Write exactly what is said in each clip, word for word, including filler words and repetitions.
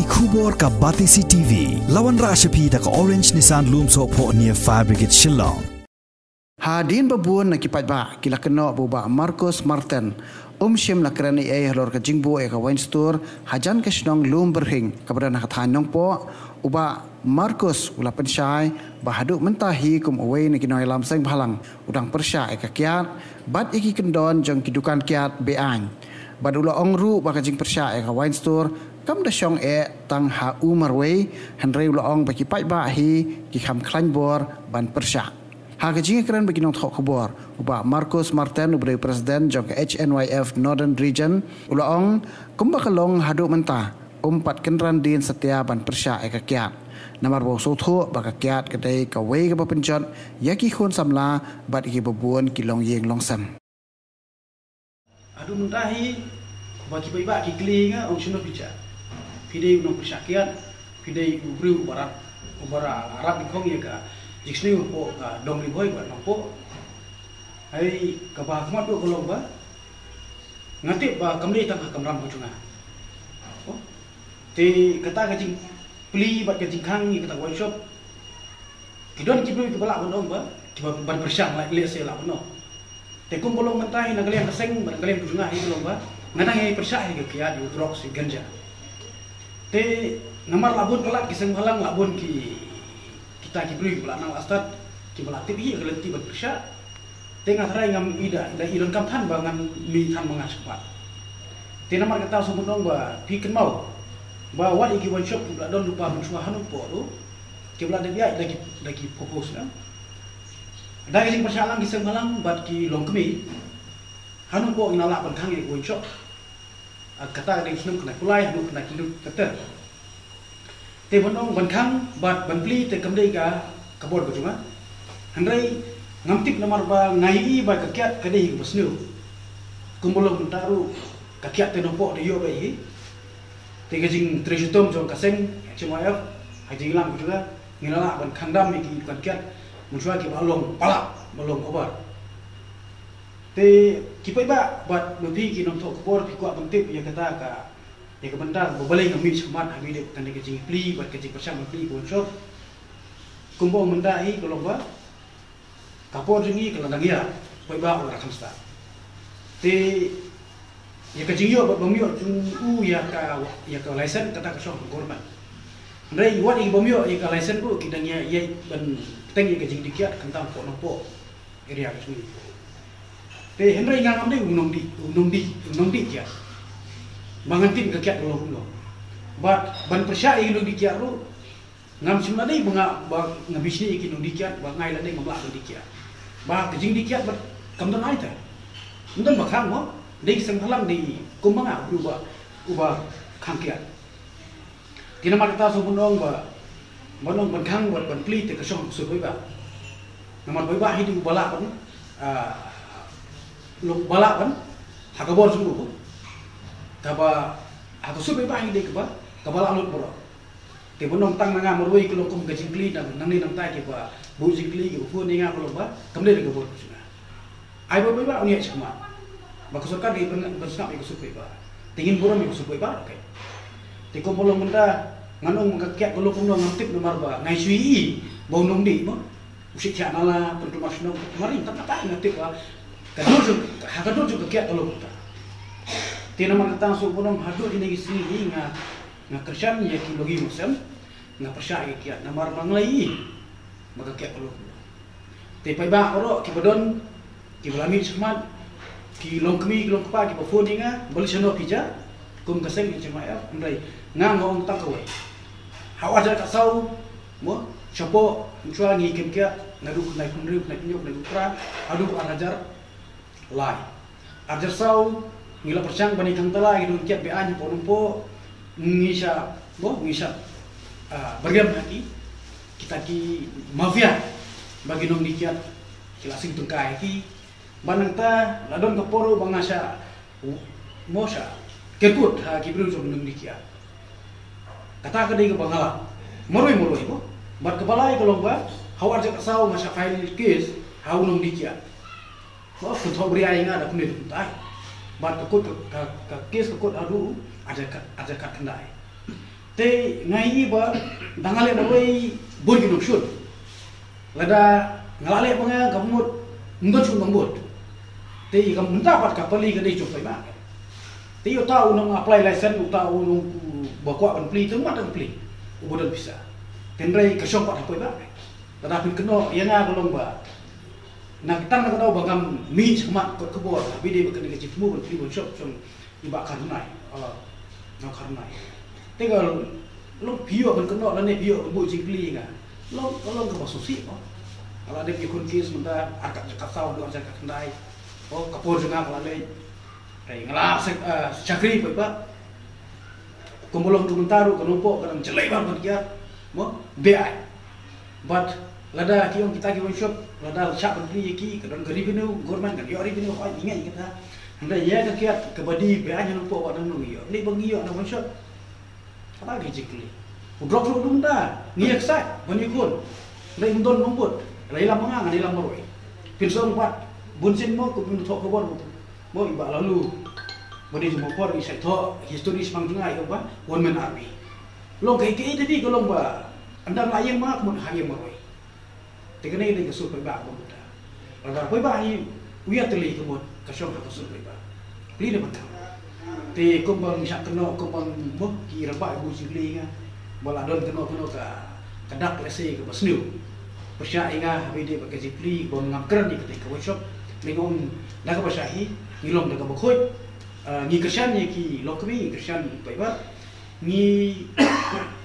Khubor ka Batesi T V, la wanrah sha phi da ka Orange Nissan Lumsohphoh near Fire Brigade Shillong. Hadien ba bun na ki paidbah ki la kynnoh ba u Bah Marcus Martin um shym la kren ei ei halor ka jingbuh ïa ka wine store hajan ka shnong Lumbyrhing kaba don ha ka thaiñ Nongpoh. U Bah Marcus u la pynshai ba haduh mynta hi kum uwei na ki nongïalam seng bhalang u dang pyrshah ïa ka kiad bad ïa ki kyndon jong ki dukan kiad be-aiñ. Bad u la ong ruh ba ka jingpyrshah ïa ka wine store kam da shong eh tang ha u marwei, hynrei u la ong ba ki paidbah hi ki kham khlaiñ bor ban pyrshah. Ha ka jingïakren bad ki nongthoh khubor, u Bah Marcus Martin, uba dei u president jong ka H N Y F Northern Region, u la ong kumba ka long haduh mynta, um pat kynran dien satia ban pyrshah ïa ka kiad. Namar ba u sngewthuh ba ka kiad ka dei kawei kaba pynjot ïa ki khun samla bad ïa kiba bun ki longïing longsem. Haduh mynta hi ba ki paidbah ki kylli ïa nga, ong shano phi shah. Phi dei u nongpyrshah kiad, phi dei u briew uba rat, uba rat, rat nyngkong ïa ka jingsniew hapoh ka dong Ri Bhoi bad Nongpoh. Hynrei kaba khmat ruh ka long ba nga tip ba kam dei tang ha kamram ka jong nga. Oh. Te kata ka jingplie bad ka jingkhang ïa kata ka wine shop, ki don ki briew kiba lah ban ong ba kiba ban pyrshah, leh se lah ban ong. Te kumba long mynta hi na ka liang ka seng bad na ka liang ka jong nga hi ka long ba nga dang ïai pyrshah ïa ka kiad, ïa u drugs, ïa u ganja. Te namar la bun palat ki seng bhalang, la bun ki, kita ki briew kiba la nang la stad, kiba la tip hi ïa ka lynti ban pyrshah. Te nga tharai ngam i da, da i donkam than ba ngan mih than ma nga shakhmat. Te namar kata shu ban ong ba phi kynmaw ba wat ïa ki wine shop kiba la don lypa mynshuwa ha Nongpoh ruh kiba la dep ïaid da ki, da ki purpose na. Da ka jingpyrshah lang ki seng bhalang bad ki longkmie, ha Nongpoh ngin lah ban khang ïa ki wine shop. Ah, kata ka dei u snem khyndai phew lai haduh khyndai phew hynriew ka ter. Te ban ong ban khang bad ban plie te kam dei ka, ka bor ka jong nga. Hynrei ngam tip namar ba nga ïohi ba ka kiad ka dei kaba sniew. Kumba long mynta ruh ka kiad te Nongpoh te ïoh beit hi. Te ka jingtrei shitom jong ka seng H N Y F, ha ka jingïalang ka jong nga, ngin lah ban khang dam ïa ki dukan kiad mynshuwa kiba long palat, ba long over. Te ki paidbah bad ma phi ki nongthoh khubor phi kwah ban tip ïa kata ka, ïa ka bynta ba balei nga mih shakhmat ha kane ka jingplie bad ka jingpyrshang ban plie ka wine shop. Kumba ong mynta hi ka long ba ka por jong ngi ka la dang ïaid, paidbah u la kham stad. Te ïa ka jingïoh bad bym ïoh jong u ïa ka, ïa ka license kata ka shong ha ka government. Hynrei wat ïa ki bym ïoh ïa ka license ruh ki dang ïaid, ïaid ban bteng ïa ka jingdih kiad khamtam hapoh Nongpoh area ka jong ngi. Te hynrei nga ngam dei u nongdih, u nongdih, u nongdih kiad. Ba ngan tip ka kiad ka long kumno. Bad ban pyrshah ïa ki nongdih kiad ruh ngam shym la dei ba nga, ba nga bishni ïa ki nongdih kiad, ba nga ïa lade ngam lah ban dih kiad. Ba ka jingdih kiad bad kam don ai te. Ym don ba khang mo, dei ki seng bhalang dei kumba nga, uba, uba khang kiad. Te namar kata shu ban ong ba, ban ong ban khang bad ban plie te ka shong ha ka sur paidbah. Namar paidbah hi dei uba lah ban, ah, long ba lah ban, ha ka bor jong u, kaba ha ka sur paidbah hi dei kaba, kaba lah lut baroh. Te ban ong tang na nga marwei ka long kum ka jingkylli, nang, nangne nangta kiba buh jingkylli kiba phone ïa nga ka long ba kam dei da ka bor ka jong nga. Ai ba paidbah un ïaid shakhmat. Ba ka sorkar dei ban, ban sngap ïa ka sur paidbah. Te ngin burom ïa ka sur paidbah, okay. Te kumba long mynta ngan ong ka kiad ka long kumno ngam tip namar ba nga shu ïohi ba u nongdih mo, u shait thiah nala, pyntumar shnong, pyntumar ring, tang kata nga tip ba ka dur jong, ha ka dur jong ka kiad ka long kumta. Te namar kata shu ban ong haduh kine ki sngi hi nga, nga kyrshan ïa ki longïing longsem, nga pyrshah ïa ka kiad namar ba nga la ïohi ba ka kiad ka long kumno. Te paidbah baroh kiba don, kiba la mih shakhmat, ki longkmie ki longkpa kiba phone ïa nga, balei shano phi jia, kum ka seng H N Y F, hynrei nga, nga ong tang kawei. Ha u arhajar khatsaw mo, shapoh mynshuwa ngi kem kiad naduh khyndai phew hynriew, khyndai phew hynñiew, khyndai phew phra haduh arhajar lai. Arhajar saw ngi la pyrshang ban ïa khang tala ïa ki dukan kiad be-aiñ hapoh Nongpoh, ngi shah, mo, ngi shah, ah, byrngem ha ki, kita ki mafia, ba ki nongdih kiad ki la sing tyngka ïa ki. Ba nangta la don ka por ruh ba nga shah, mo, shah kerkut ha ki briew jong nongdih kiad. Kata ka dei kaba nga lah marwei marwei mo. Bad kaba lai ka long ba ha u arhajar khatsaw nga shah file case ha u nongdih kiad. Ba u kynthoh bria ïa nga da kumne da kumtai. Bad ka kut ka, ka, ka case ka kut haduh arhajar khat, arhajar khatkhyndai. Te nga ïohi ba dang nga leh marwei bun ki nongshun. Lada nga la leh ba nga ka mut, ym don shun nongbud. Te ïa ka mynta pat ka pali ka dei jong paidbah. Te uta u nong apply license, uta u nong ba kwah ban plie, te mat ban plie. U ba don pisa. Hynrei ka shong pat ha paidbah. Lada pynkynnoh ïa nga ka long ba na tang na ka daw ba ngam mih shakhmat kot khubor, ha ba dei ba kane ka jingthmu ban plie ban shop jong i Bah Kharnai. Nong Kharnai. Te ka long phi ïoh ban kynnoh lane phi ïoh ban buh jingplie ïa nga. Long, ka long kaba sngewsih mo. Ka la dep ïakhun case mynta, ar kat, kat saw, dua hajar khyndai. O, ka por jong nga ka la leit. Hei, nga la sek, ah, shakri paidbah. Kumba long tu mynta ruh ka nongpoh ka dang jlei bha ban kiar. Mo, be ai. But lada ki ong kita ki wine shop, lada shah ban plie ïa ki, ka don ka revenue, government kan ïoh revenue, hooid ngi ngeit kata. Hynrei ïa ka kiad kaba dei be ai ha nongpoh ba dang nong ïoh. Lei ba ngi ïoh na wine shop. Kata ka jingkylli. U drok ruh dum da, ngi ïa ksai ban ïakhun. Hynrei ym don nongbud. Lei lam ma nga, ngan ïalam marwei. Phin sa ong pat, bun sien mo, ko phin thoh khubor mo. Mo i Bah Laloo. Ba dei jong mo por i sa thoh history shaphang jong nga i ong ba one man army. Long kaei kaei te dei ka long ba ynda la ïeng ma ka mut ha ïeng marwei. Te kane ka dei ka sur paidbah ka mut. Lada paidbah hi u ïatylli ka mut ka shong ha ka sur paidbah. Plie ne ban kham. Te kumba ngi shah kynnoh kumba mo ki rangbah i buh jingplie ïa nga. Ba la don kano kano ka, ka dak lehse kaba sniew. Pyrshah ïa nga ha ba ïadei bad ka jingplie ba ngam kren ïa kata ka workshop. Lei nga ong da kaba shah hi ngi long da kaba khuid. Ah, ngi kyrshan ïa ki longkmie, ngi kyrshan ïa ki paidbah. Ngi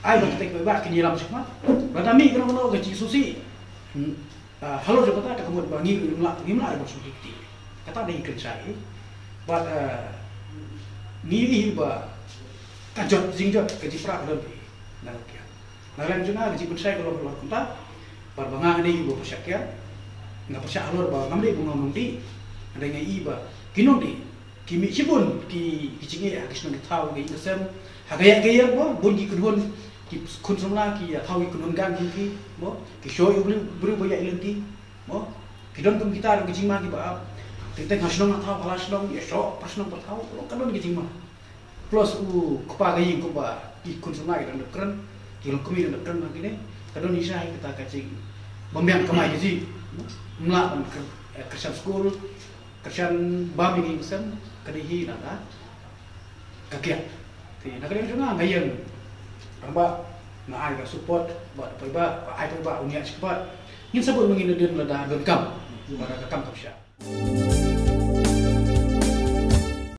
ai ba kita ki paidbah kin ïalam shakhmat. Lada mih kano kano ka jingsngewsih. Hmm. Ah, halor jong kata, te ka mut ba ngi, ngim lah, ngim lah ban sngewthuh kti. Kata dei ka jingshai. Bad, ah, ngi ïohi ba ka jot, jingjot, ka jingpra ka don phi na ka kiad. Na ka liang jong nga ka jingpynshai ka long halor kumta. Bad ba nga nga dei uba pyrshah kiad. Nga pyrshah halor ba ngam dei ba nga nongdih. Hynrei nga ïohi ba ki nongdih ki mih shibun ki, ki jingeh ha ki shnong ki thaw, ki ïing ki sem. Ha ka ïaid ka ïeng mo, bun ki kynhun, ki khun samla ki ïa thaw ki kynhun gang ki, ki mo, ki shu ïa u briew, briew ba ïaid lynti mo. Ki don kum kita ruh ki jingma kiba ap. Teng teng ha shnong ha thaw, ha la shnong ïa shoh, par shnong par thaw, long ka don ki jingma. Plus u kpa ka ïing kumba ki khun samla ki dang dep kren, ki longkmie dang dep kren ha kine, ka don shisha hi kata ka jing bym biang kamai ka jing. Ym lah ban kyr-, eh, kyrshan skul, kyrshan bam ïa ki ïing ki sem, ka dei hi na ka, ka kiad. Te na ka liang jong nga nga ïeng rangbah, nga ai ka support bad paidbah, ba ai paidbah un ïaid shakhmat. Ngin sa bud ma ngi nadien lada donkam, lada ka kam kam shah.